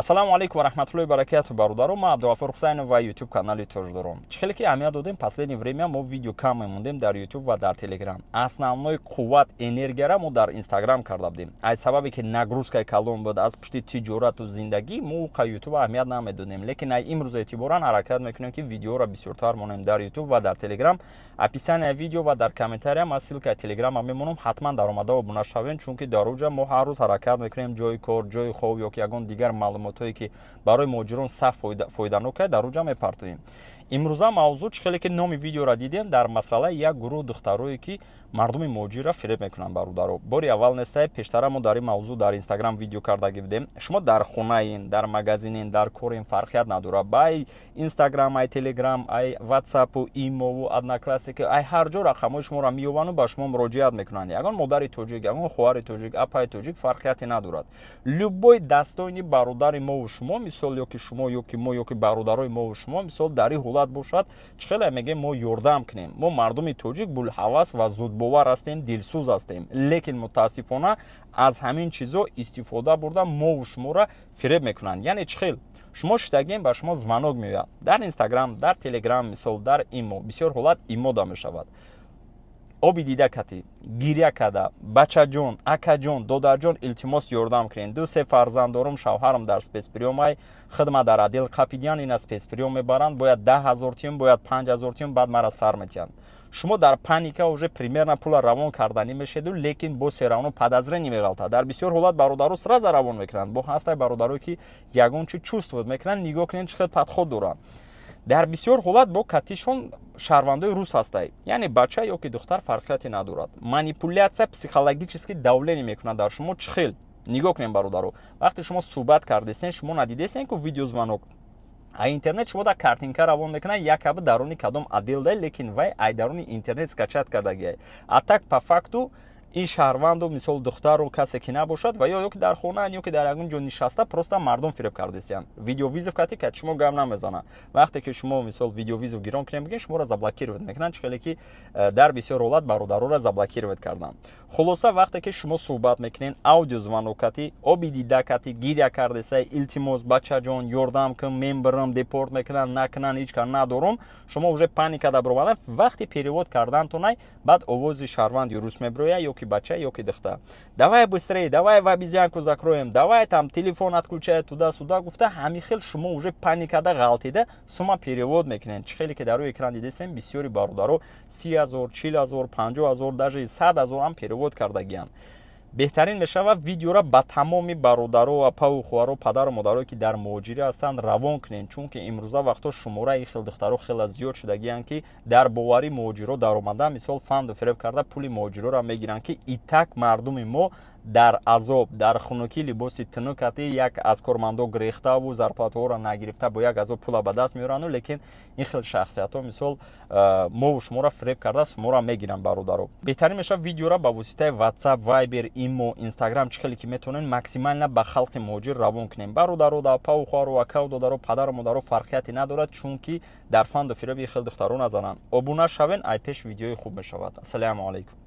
Ассалому алайкум ва раҳматуллоҳи баракату, бародаро. Ман Абдуғафур Ҳусайнов ва Ютуб канали Тоҷдорон. Чӣ хеле ки аҳамият додем, последнее время мо видео кам мемондем дар Ютуб ва дар Телеграм. Основной қувват, энергияра мо дар Инстаграм карда будем. Аз сабабе ки нагрузкаи калон буд, аз пушти тиҷорату зиндагӣ мо қа Ютуб аҳамият намедодем. Лекин ай имрӯз эътиборан ҳаракат мекунем, ки видеоро бисёртар монем дар Ютуб ва дар Телеграм. Описания видео ва дар комментария ман ссылкаи Телеграма мемонам, ҳатман даромада обуна шавем, чунки дар уҷа мо ҳар рӯз ҳаракат мекунем ҷои кор, ҷои хоб ё ки ягон дигар маълумотҳое, ки барои муҳоҷирон сахт фоиданок дар уҷа мепартоем. Имрӯза мавзӯъ, чӣ хеле ки номи видеоро дидем, дар масъалаи як гурӯҳ духтарое, ки мардуми муҳоҷирро фиреб мекунанд. Бародаро, бори аввал нестае, пештара мо дар ин мавзӯъ дар Инстаграм видео кардагӣ будем. Шумо дар хонаин, дар магазинин, дар корин, фарқият надорад. Ба ай Инстаграм, ай Телеграм, ай Ватсапу, Имову, Одноклассники, ай ҳар ҷо рақамҳои шуморо меёбану ба шумо муроҷиат мекунанд. Ягон модари тоҷик, ягон хоҳари тоҷик, апаи тоҷик, фарқияте надорад. Любой достойный бародари мову шумо, мисол, ё ки шумо, ё ки мо, ё ки бародарои мову шумо, мисол, дар ин ҳолат бошад, чӣ хеле мегӯем, мо ёрдам кунем. Мо мардуми тоҷик булҳавас ва зудбовар ҳастем, дилсӯз ҳастем, лекин мутаассифона аз ҳамин чизо истифода бурда, мову шуморо фиреб мекунанд. Яъне чӣ хел? Шумо шидагем, ба шумо звонок меояд дар Инстаграм, дар Телеграм, мисол, дар Имо. Бисёр ҳолат Имода мешавад. Оби дида катӣ гиря карда: «Бачаҷон, акаҷон, додарҷон, илтимос, ёрдам кунед. Ду се фарзанд дорум, шавҳарам дар спецприём ай, хидмат дар отдел қапидиян, ина спецприём мебаранд. Бояд 10 000 тиём, бояд 5000 тиём, баъд мара сар метиҳанд». Шумо дар паника уже примерно пула равон карданӣ мешеду, лекин бо всё равно подозрение меғалтад. Дар бисёр ҳолат бародаро сразу равон мекунанд. Бо ҳастай бародарое, ки ягон чи чувствовать мекунанд. Нигоҳ кунед, чӣ хел подход доранд. Дар бисёр ҳолат бо катишон шаҳрвандои рус ҳастай, яъне бача ё ки духтар, фарқияте надорад. Манипуляция, психологически давление мекунад дар шумо. Чӣ хел? Нигоҳ кунем, бародаро. Вақте шумо суҳбат кардесен, шумо надидесен ку видеозвонок, а интернет шумо дар картинка равон мекунад, якаби даруни кадом отдел дай, лекин вай ай даруни интернет скачать кардагиай. А так по факту ин шаҳрванду, мисол, духтару касе ки набошад ва ё ки дар хонаан, ё ки дар ягон ҷо нишаста, просто мардум фиреб кардесиянд. Видеовызов кати ки шумо гап намезанад. Вақте ки шумо, мисол, видеовызов гирон кунем, бигин, шуморо заблокировать мекунанд, чӣ хеле ки дар бисёр ҳолат бародароро заблокировать карданд. Хулоса, вақте ки шумо суҳбат мекунед, аудиозвонок кати, оби дида кати гиря кардеса: «Илтимос, бачаҷон, ёрдам кун, мембирам, депорт мекунанд, накунанд, ҳеҷ кар надорум», шумо уже паника да баромадан. Вақти перевод кардантонай, баъд овози шаҳрванди рус мебирояд, ё ки бача, ё ки духтар: «Давай быстрее, давай в обезьянку закроем, давай там телефон отключай», туда-сюда гуфта, ҳамин хел шумо уже паникада ғалтида, сума перевод мекунед. Чӣ хеле ки дар рӯи экран дидесем, бисёри бародаро 30 000, 40 000, 50 000, даже 100 000 ҳам перевод кардагианд. Беҳтарин мешавад видеоро ба тамоми бародаро, апаву хоҳаро, падару модарое, ки дар муҳоҷирӣ ҳастанд, равон кунед, чунки имрӯза вақтҳо шумораи хел духтаро хеле зиёд шудагианд, ки дар боварӣ муҳоҷиро даромада, мисол, фанду фиреб карда, пули муҳоҷироро мегиранд, ки итак мардуми мо дар азоб, дар хунукӣ, либоси тунукати, як аз кормандо гирехтаву зарплатаҳоро нагирифта, бо як азоб пула ба даст меорану, лекин ин хел шахсиятҳо, мисол, мову шуморо фиреб карда, шуморо мегиранд. Бародаро, беҳтарин мешавад видеоро ба воситаи WhatsApp, Viber, Имо, Instagram, чӣ хеле ки метавонем, максимально ба халқи муҳоҷир равон кунем. Бародаро, апаву хоҳару, акаву додаро, падару модаро, фарқияте надорад, чунки дар фанду фиреби хел духтаро назананд. Обуна шавен, ай пеш видеои хуб мешавад. Ассалому алайкум.